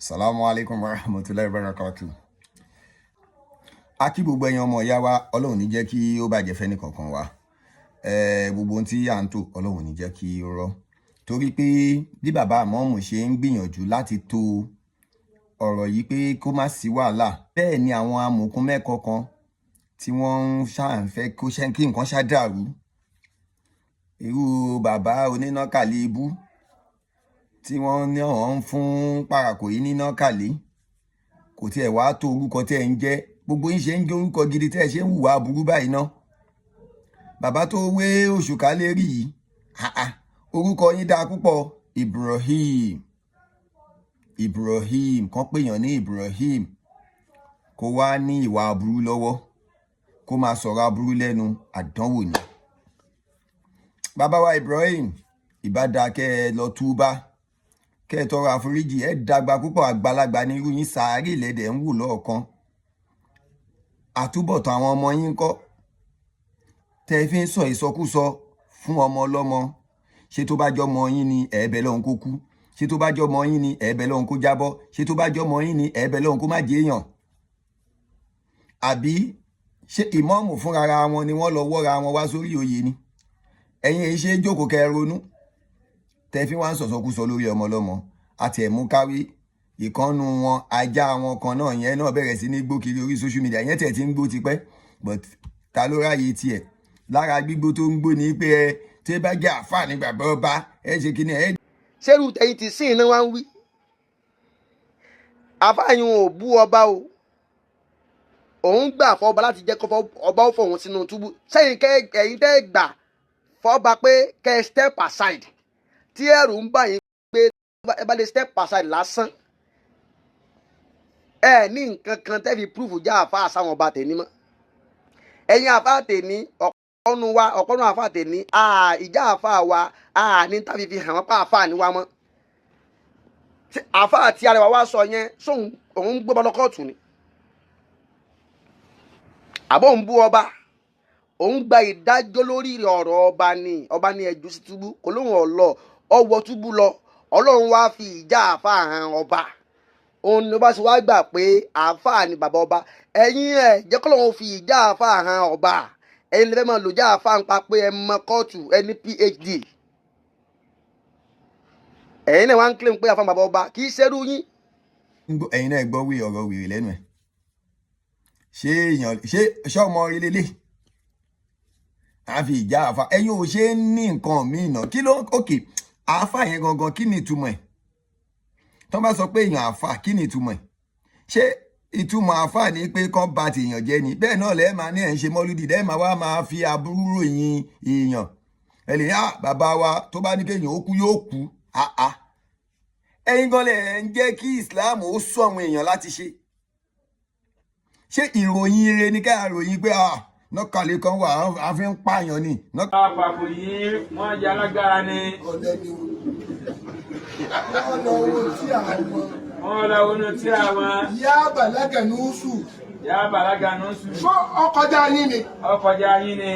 Salamu alaykum wa rahmatulahi wa barakatu. A kí gbogbo ẹ̀yin ọmọ ìyá wa. Ọlọ́run ní jẹ́ kí ó bàjẹ́ fẹ́ni kankan wa. Gbogbo ohun tí à ń tò, Ọlọ́run ní jẹ́ kí ó rọ́, torí pé bí bàbá àmọ́ọ̀mù ṣe ń gbìyànjú láti to ọ̀rọ̀ yìí pé kó má sí wàhálà, bẹ́ẹ̀ ni àwọn amòkun mẹ́kọ̀ọ́ kan tí wọ́n ń ṣàǹfẹ́ kó ṣe kí nǹkan ṣá dàrú, irú bàbá onínákàlí ibú tí wọ́n ní àwọn ń fún Pàràkò yìí ní nákàlí, kò tiẹ̀ wá tó orúkọ tí ẹ̀ ń jẹ́. Gbogbo yín ṣe ń jẹ́ orúkọ gidi tẹ́ ẹ ṣe ń hùwà aburú báyìí ná. Bàbá tó wé òṣùká lérí yìí, orúkọ yín dáa púpọ̀, Ibrahim. Ibrahim kan pèèyàn ní Ibrahim, kó wá ní ìwà aburú lọ́wọ́, kó máa sọ̀rọ̀ aburú lẹ́nu, àdánwò ni. Bàbá wa Ibrahim, ìbá dáa kẹ́ ẹ lọ túbá, kẹ́ ẹ tọrọ àforíjì. Ẹ dàgbà púpọ̀, àgbàlagbà ní irú yín, sàárè lẹ́dẹ̀ ń wò lọ́ọ̀kan. Àtúbọ̀tán àwọn ọmọ yín kọ́ tẹ́ ẹ fi ń sọ ìsọkúsọ fún ọmọ ọlọ́mọ. Ṣé tó bá jọmọ yín ni, ẹ̀ẹ́bẹ̀ lọ́hùn kó kú? Ṣé tó bá jọmọ yín ni, ẹ̀ẹ́bẹ̀ lọ́hùn kó jábọ́? Ṣé tó bá jọmọ yín ni, ẹ̀ẹ́bẹ̀ lọ́hùn kó má jẹ́ èèyàn? Àbí ṣé ìmọ̀ọ́mù fúnra wọn ni wọ́n lọ wọ́ra wọn wá sórí oyè ni? Ẹ̀yin èyí ṣe é jókòó kẹ́ ẹ ronú tẹ́ fi wá ń sọ̀sọ́kúsọ lórí ọmọ ọlọ́mọ. Àti ẹ̀mú káwí ìkànnù wọn, ajá wọn kan náà yẹn náà bẹ̀rẹ̀ sí ní gbó kiri orí social media yẹn, tẹ̀ tí ń gbó tipẹ́, but ta ló ráyè tiẹ̀? Lára gbígbó tó ń gbó ni pé ẹ tí bá jẹ́ àáfàá ní bàbá ọba, ẹ ṣe kí ni ẹ. Ṣerú tẹ̀yìn tí sìn iná wá ń wí, àfáàyàn ò bú ọba o. Òun gbà fọba láti jẹ́ kó ọba ó fọ̀hún sínú túbú sẹ́yìn kẹ́ ẹ̀yin tẹ́ gbà fọba pé kẹ́ ẹ step aside, tí ẹ̀rù ń bà yín pé ẹ bá lè step aside lásán, ẹ ní nǹkan kan tẹ́ fi proof já àfa sáwọn ọba tèmi mọ́. Ẹ̀yin àfa tèmi, ọ̀pọ̀nu wa, ọ̀pọ̀nu àfa tèmi, ìjà àfa wa ní tàbí fi hàn wọ́n pa àfa ni wa mọ́. Àfa àti arẹwà wa sọ yẹn sóhun òun gbé bọ́ lọ kóòtù ni, àbọ̀ òun bú ọba? Òun gba ìdájọ́ lórí ọ̀rọ̀ ọba ni. Ọba ní ẹjú sí túbú, kò lóhùn ọ̀lọ́ ọwọ́ túbú lọ. Ọlọ́run wá fi ìjà àfa hàn ọba, òun ni ó bá sì wá gbà pé àáfàá ni bàbá ọba. Ẹ̀yin ẹ̀ jẹ́ kọ́lọ́run fi ìjà àáfàá hàn ọba. Ẹ̀yin lè fẹ́ máa lò já àáfàá ń pa pé ẹ mọ kóòtù, ẹ ní PhD. Ẹ̀yin náà wá ń claim pé àáfàá bàbá ọba, kì í ṣerú yín. Ẹ̀yin náà gbọ́ wí ọ̀rọ̀ wèrè lẹ́nu ẹ̀. Ṣé èèyàn ṣé ọmọ rí lélẹ̀ àfi ìjà àfa? Ẹ̀yin ò ṣe é ní nǹkan míì náà. Kí ló òkè àáfà yẹn gangan? Kí ni ìtumọ̀ ẹ̀? Tó bá sọ pé èèyàn àáfà, kí ni ìtumọ̀ ẹ̀? Ṣé ìtumọ̀ àáfà ni pé kán ba tèèyàn jẹ́ ni? Bẹ́ẹ̀ náà lẹ́ẹ̀ máa ní ẹ̀ ń ṣe mọ́lúdì, lẹ́ẹ̀ máa wá máa fi aburú ròyìn èèyàn. Ẹ lè ní à bàbá wa tó bá ní kéèyàn ó kú, yóò kú. Àá, ẹ̀yin gan lẹ ń jẹ́ kí Islam ó sọ àwọn èèyàn láti ṣe. Ṣé ìròyìn ire ni ká ròyìn pé nọ́kàlẹ̀ kan wà á fi ń pààyàn ni? Àpapọ̀ yìí wọ́n jẹ́ alágbára ni. Ọ̀lẹ ni wọ́n lọ wo tí àwọn. Wọ́n lọ wọnú tí àwọn. Yá bàlágà nùsù. Yá bàlágà nùsù. Fún ọkọjá yín ni. Ọkọjá yín ni.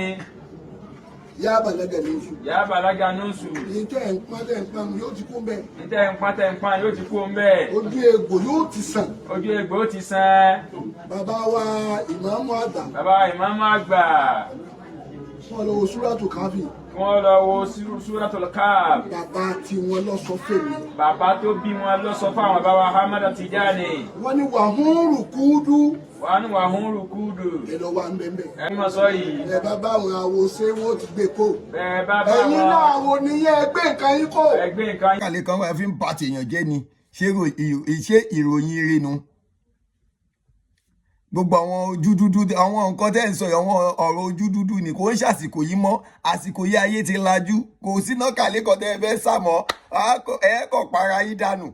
Yá bàlágà nùsù. Yá bàlágà nùsù. Ní tẹ́ ń pọ́n, tẹ́ ń pọ́n, yóò ti kún bẹ́ẹ̀. Ní tẹ́ ń pọ́n, tẹ́ ń pọ́n, yóò ti kú bẹ́ẹ̀. Ojú egbò yóò ti sàn. Ojú egbò ti sàn. Bàbá wa ìmáàmù àgbà. Bàbá ìmáàmù àgbà. Wọ́n lọ wo Súrátù Káfí. Kí wọ́n lọ wo Súratul Kahf. Bàbá tí wọ́n lọ sọ fèmí. Bàbá tó bí wọn lọ sọ fáwọn bàbá wa Ahmada Tijani. Wọ́n ní wàhún rùkúdú. Wọ́n ní wàhún rùkúdù. Ẹ lọ wà ń bẹ́ẹ̀ bẹ́ẹ̀. Ẹ mọ̀ sọ yìí. Ẹ bá bá àwọn àwo ṣé wọ́n ti gbé kó. Bẹ́ẹ̀ bá bá Ẹ̀yin wọn. náà àwo nìyẹn, ẹ gbé nǹkan yín kó. Ẹ gbé nǹkan yín. Nọ́kàlẹ̀ kan wà fi ń ba tèèyàn jẹ́ ni. Ṣé ìròyìn ire nu? Gbogbo àwọn ojú dúdú, àwọn nǹkan tẹ́ ń sọ yìí, àwọn ọ̀rọ̀ ojú dúdú ni. Kò ń ṣàsìkò yìí mọ́. Àsìkò yìí ayé ti lajú, kò sí nọ́kàlẹ̀ kan tẹ́ ẹ fẹ́ sà mọ́. Ẹ kọ̀ para yín dànù.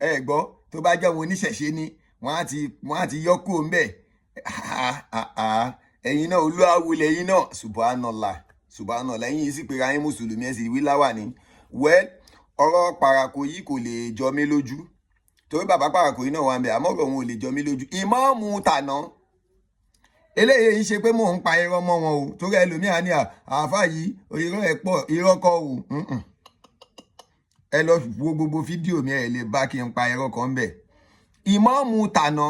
Ẹ gbọ́, tó bá jẹ́ wọn oníṣẹ̀ṣe ni, wọ́n á ti yọ kúrò ńbẹ̀. Ẹ̀yin náà, olúwawo lẹ́yìn náà. Subhanallah, subhanallah. Ẹ̀yin yìí sì pera yín mùsùlùmí, ẹ̀ sì wí láwà ní. Well, ọ̀rọ̀ Pàràkò yìí kò lè jọ mí lójú, torí bàbá Pàràkò yìí náà wà ń bẹ̀, àmọ́ ọ̀rọ̀ òun ò lè jọ mí lójú. Ìmáàmù tàná eléyìí ń ṣe pé mò ń pa irọ́ mọ́ wọn o, torí ẹlòmíà ní àáfà yìí, irọ́ ẹ̀ pọ̀. Irọ́ kọ́ o. Ẹ lọ wo gbogbo fídíò mi, ẹ lè bá kí n pa irọ́ kan bẹ̀. Ìmáàmù tàná,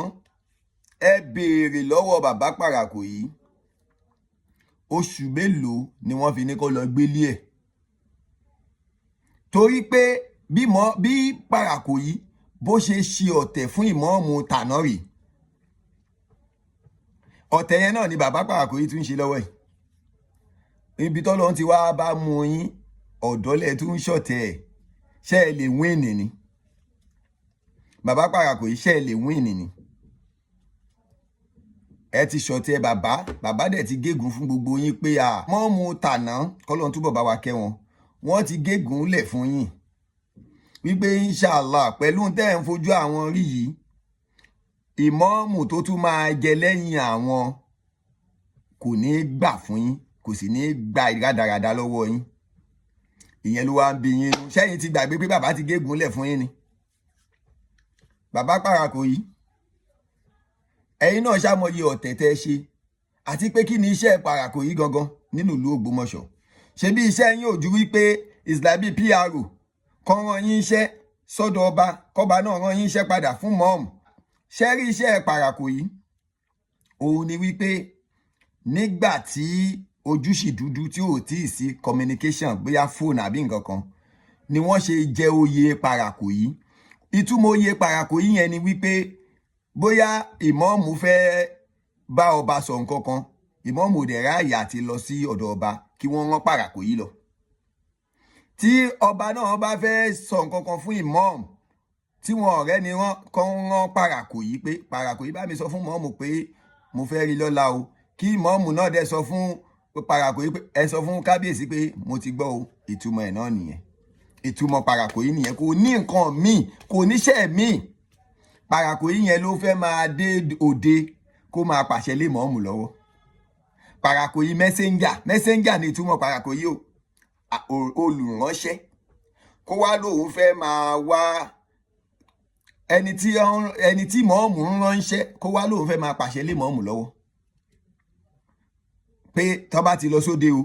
ẹ béèrè lọ́wọ́ bàbá Pàràkò yìí, oṣù mélòó ni wọ́n fi ní kó lọ gbélé ẹ̀? Torí pé bí Pàràkò yìí bó ṣe ṣe ọ̀tẹ̀ fún ìmáàmù tàná rèé, ọ̀tẹ̀ yẹn náà ni bàbá Pàràkò yìí tún ń ṣe lọ́wọ́ yìí. Ibi tọ́lọ́run ti wá bá mú yín, ọ̀dọ́lẹ̀ tún ń ṣọ̀tẹ̀ ẹ̀. Ṣé ẹ lè win ni, bàbá Pàràkò yìí? Ṣé ẹ lè win ni? Ẹ ti ṣọ̀tẹ̀ bàbá, bàbá dẹ̀ ti gégùn fún gbogbo yín pé à mọ́mú tàná, kọ́lọ́run túbọ̀ bá wa kẹ́ wọn, wọ́n ti gégùn lẹ̀ fún yín wípé inshallah, pẹ̀lú tẹ́ ẹ̀ ń fojú àwọn rí yìí, ìmọ̀ọ́mù tó tún máa jẹ lẹ́yìn àwọn kò ní í gbà fún yín, kò sì ní í gba ìrádaràda lọ́wọ́ yín. Ìyẹn ló wá ń bí yín inú. Sẹ́yìn ti gbàgbé pé bàbá ti gégùn lẹ̀ fún yín ni, bàbá Pàràkò yìí? Ẹ̀yin náà ṣàmọye ọ̀tẹ̀ tẹ́ ṣe, àti pé kí ni iṣẹ́ Pàràkò yìí gangan nínú ìlú Ògbómọ̀ṣọ́? Ṣe bí iṣẹ́ yín ò ju wípé islabi PRO kan rán yín iṣẹ́ sọ́dọ̀ ọba, kọ́ba náà rán yín iṣẹ́ padà fún mọ́ọ̀mù? Ṣẹ́ rí iṣẹ́ Pàràkò yìí, òun ni wípé nígbà tí ojú sì dúdú, tí ò tí ì sí communication, bóyá fóònù àbí nǹkan kan, ni wọ́n ṣe jẹ oyè Pàràkò yìí. Ìtumọ̀ oyè Pàràkò yìí yẹn ni wípé bóyá ìmọ̀ọ́mù fẹ́ bá ọba sọ nǹkan kan, ìmọ̀ọ́mù ò dẹ̀ ráàyè àti lọ sí ọ̀dọ̀ ọba, kí wọ́n rán Pàràkò yìí lọ. Tí ọba náà bá fẹ́ sọ nǹkan kan fún ìmọ̀ọ́mù, tí wọn ọ̀rẹ́ ni rán kàn rán Pàràkò yìí pé, "Pàràkò yìí, bá mi sọ fún mọ̀ọ́mù pé mo fẹ́ rí lọ́la o." Kí ìmọ̀ọ́mù náà dẹ̀ sọ fún Pàràkò yìí pé, "Ẹ sọ fún kábíyèsí pé mo ti gbọ́ o." Ìtumọ̀ ẹ̀ náà nìyẹn. Ìtumọ̀ Pàràkò yìí nìyẹn. Kò ní nǹkan míì, kò níṣẹ́ míì. Pàràkò yìí yẹn ló fẹ́ máa dé òde kó máa pàṣẹ lé mọ̀ọ́mù lọ́wọ́. Pàràkò yìí, messenger, messenger ni ìtumọ̀ Pàràkò yìí o, olùránṣẹ́. Kó wá lóun fẹ́ máa wá ẹni tí mọ̀ọ́mù ń ránṣẹ́, kó wá lóun fẹ́ máa pàṣẹ lé mọ̀ọ́mù lọ́wọ́ pé tó bá ti lọ sóde o,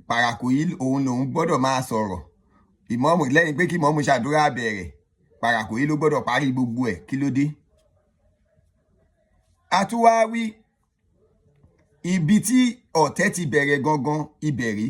Pàràkò yìí òun lòun gbọ́dọ̀ máa sọ̀rọ̀ ìmọ̀ọ́mù, lẹ́yìn pé kí mọ̀ọ́mù ṣàdúrà bẹ̀rẹ̀, Pàràkò yìí ló gbọ́dọ̀ parí gbogbo ẹ̀. Kí ló dé? Àtúwáwí ibi tí ọ̀tẹ̀ ti bẹ̀rẹ̀ gangan ibẹ̀ rí.